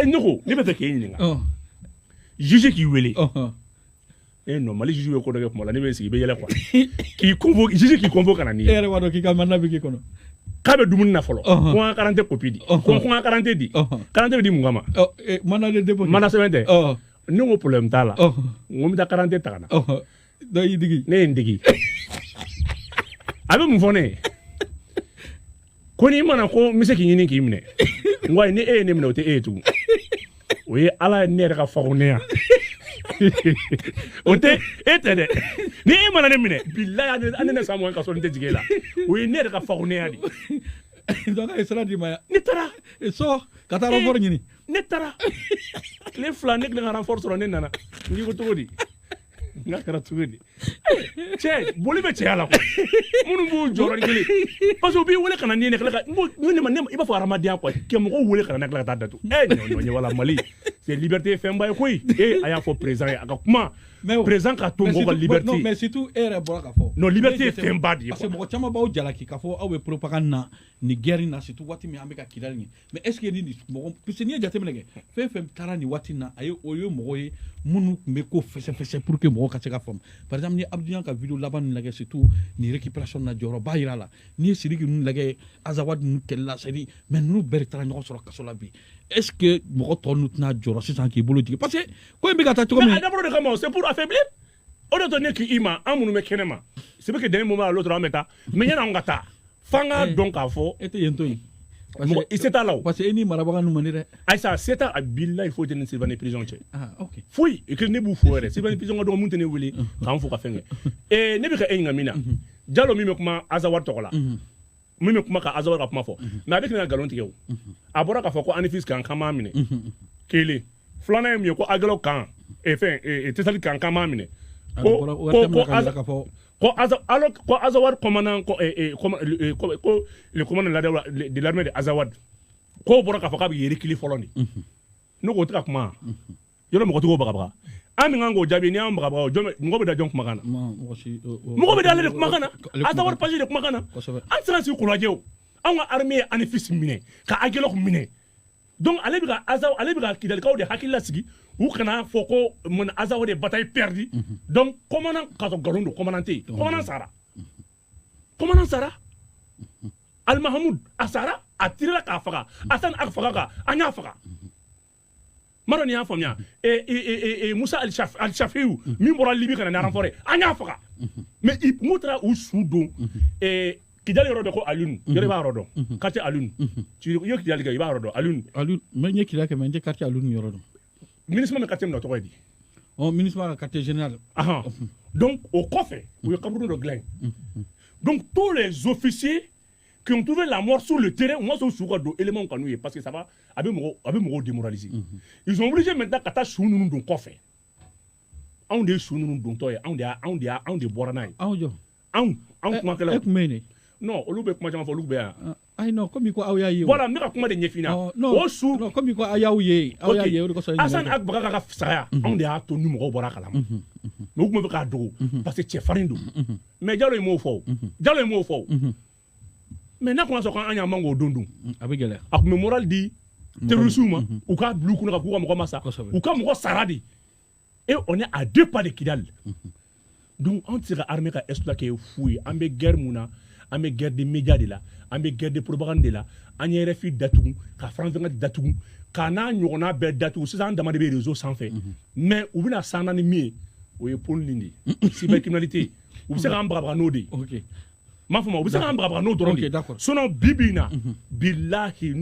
E ne ko ne bɛ fɛ k'e ɲininka, juge k'i wele. E non, Mali juge bɛ ko dɔ kɛ kuma la, ne bɛ sigi i bɛ yɛlɛ quoi. K'i convoqué, juge k'i convoqué ka na n'i E ye. yɛrɛ b'a dɔn k'i ka mandat bɛ k'i kɔnɔ. K'a bɛ dumuni na fɔlɔ, ko n ka carte copie di, ko n ka carte di. Carte bɛ di mun kama? Mandat de dépôt. Mandat sɛbɛn tɛ. Ne ko problème t'a la, n ko n bɛ taa carte ta ka na. Dɔ y'i digi. Ne ye n digi, a bɛ mun fɔ ne ye? Ko n'i mana ko n bɛ se k'i ɲini k'i minɛ. N ko ayi, ni e ye ne minɛ, o tɛ e ye tugun, o ye Ala ye, ne yɛrɛ ka fakoneya, o tɛ e tɛ dɛ. Ni e mana ne minɛ, bilayi, an ne san 20 ka sɔrɔ n tɛ jigin e la, o ye ne yɛrɛ ka fakoneya de. Donc a ye sira d'i ma yan. Ne taara. So ka taa renfort ɲini. Ne taara tile 2, ne kelen ka renfort sɔrɔ, ne nana. N k'i ko cogo di? N k'a kɛra cogo di? Cɛ, boli bɛ cɛya la quoi. Minnu b'u jɔyɔrɔ ni kelen, parce que u b'i wele ka na ni ne tila ka n ko ne ma ne i b'a fɔ hadamadenya quoi, kɛ mɔgɔw wele ka na, ne tila ka taa datugu. Non non, wala Mali c'est liberté ye fɛnba ye koyi. A y'a fɔ président ye, a ka kuma président ka to mɔgɔw ka liberté. Non, mais surtout e yɛrɛ bɔra k'a fɔ. Non, liberté ye fɛnba de ye. Parce que mɔgɔ caman b'aw jalaki k'a fɔ aw bɛ propagande na nin guerre in na, surtout waati min an bɛ ka Kidali ɲini. Mais est ce que ni mɔgɔ, parce que n'i ye jateminɛ kɛ, fɛn fɛn taara nin waati in na, a ye o ye mɔgɔ ye minnu tun bɛ ko fɛsɛfɛsɛ pour que mɔgɔw ka se ka faamu. Par exemple, ni ye Abdou ka vidéo laban ninnu lajɛ, surtout nin récupération na, jɔyɔrɔba yira la. N'i ye Sidiki ninnu lajɛ, Azawad ninnu kɛlɛ la, c'est à dire, mais ninnu bɛɛ de taara ɲɔgɔn sɔrɔ kaso la bi. Est ce que mɔgɔ tɔ ninnu tɛna jɔrɔ sisan k'i bolo jigin? Parce que ko in bɛ ka taa cogo min. Mais a dabɔra de kama, c'est pour affaiblir. O de to ne k'i ma, an minnu bɛ kɛnɛ ma, c'est que d'un moment à l'autre an bɛ taa, mais yanni an ka taa, f'an k'a dɔn k'a fɔ. E tɛ yen to yen. Mɔgɔ i se t'a la o. Parce que e ni marabaga ninnu man di dɛ. Ayisa, se t'a bilayi, foyi tɛ ni Sylvanie prison cɛ. Ah ok. Foyi ne b'u fo yɛrɛ. Sylvanie prison ka dɔgɔ, mun tɛ ne wele k'an fo ka fɛn kɛ. Ne bɛ ka e ɲininka min na, Jalo min bɛ kuma Azawad tɔgɔ la, min bɛ kuma ka Azawad ka kuma fɔ, mais a bɛ tɛna nkalon tigɛ o. A bɔra k'a fɔ ko Anefis kan k'an b'a minɛ kelen, filanan ye mun ye? Ko Aguelhok kan, fɛn Tessalit kan k'an b'a minɛ. Ko ko alors ko Azawad commandant, ko ko le commandant de l'armée de Azawad, k'o bɔra k'a fɔ k'a bɛ reculer fɔlɔ de. Ne ko o tɛ ka kuma yɔrɔ, mɔgɔ t'o bagabaga. An min kan k'o jaabi, n'i y'an bagabaga, jɔn mɔgɔ bɛ da jɔn kumakan na? Mɔgɔ bɛ da ale de kumakan na, Azawad page de kumakan na. An tɛ se ka sigi k'o lajɛ o. Anw ka armée ye Anefis minɛ ka Aguelhok minɛ, donc ale bɛ ka Azaw, ale bɛ ka Kidalikaw de hakili lasigi, u kana fɔ ko mun Azawad de bataille perdue. Donc commandant ka sɔrɔ nkalon don, commandant tɛ yen, commandant sara, commandant sara. Almahamud a sara, a tirera k'a faga. Asan a faga ka an y'a faga. M'a dɔn n'i y'a faamuya. Musa Al-Shafiu min bɔra Libi ka na ni renfort ye, an y'a faga. Mais m'u taara u su don Kidali yɔrɔ dɔ ko Alune, yɔrɔ i b'a yɔrɔ dɔn, quartier Alune. I ye Kidali kɛ, i b'a yɔrɔ dɔn, Alune. Alune, mais n ye Kidali kɛ, mais n tɛ quartier Alune yɔrɔ dɔn. MINUSMA bɛ quartier min na, o tɔgɔ ye di? Ɔ, MINUSMA ka quartier général. Ahan. Donc o kɔfɛ, u ye kaburu dɔ dilan yen. Donc tous les officiers qui ont trouvé la mort sur le terrain, u ma sɔn su ka don élément kan n'u ye, parce que ça va, a bɛ mɔgɔw démoraliser. Ils sont obligés maintenant ka taa su ninnu don kɔfɛ. Anw de ye su ninnu dontɔ ye, anw de y'a anw de y'a anw de bɔra n'a ye. Anw jɔ? Anw kumakɛlaw. E tun bɛ yen de? Non, olu bɛ kuma caman fɔ, olu bɛ yan. Ayi non, komi ko aw y'a ye. Voilà, n bɛ ka kuma de ɲɛf'i ɲɛna. O su. Non, komi ko aw y'aw ye, aw y'a ye, o de kosɔn. Asan Agbaga ka saya, anw de y'a to ni mɔgɔw bɔra a kalama. Mais u tun bɛ fɛ k'a dogo parce que cɛfarin don. Mais Jalo ye m'o fɔ o. Jalo ye m'o fɔ o. Mais n'a kun y'a sɔrɔ k'an y'an man k'o don dun. A bɛ gɛlɛya. A tun bɛ moral di terroristes ma, u k'a bila u kunna k'u ka mɔgɔ ma sa. U ka mɔgɔ sara de. Et on est à deux pas de Kidal. Donc anw tɛ se ka armée ka exploit kɛ fu ye. An bɛ guerre mun na? An bɛ guerre de médias de la, an bɛ guerre de propagande de la. An ye RFI datugu, ka France 24 datugu, ka n'a ɲɔgɔnna bɛɛ datugu. Sisan an dama de bɛ réseau sanfɛ, mais u bɛna san naani min ye, o ye pôle de ye, cybercriminalité. U bɛ se k'an bagabaga n'o de ye. N m'a fɔ ma, u bɛ se k'an bagabaga n'o dɔrɔn de ye. Sinon bi bi in na, bilahi.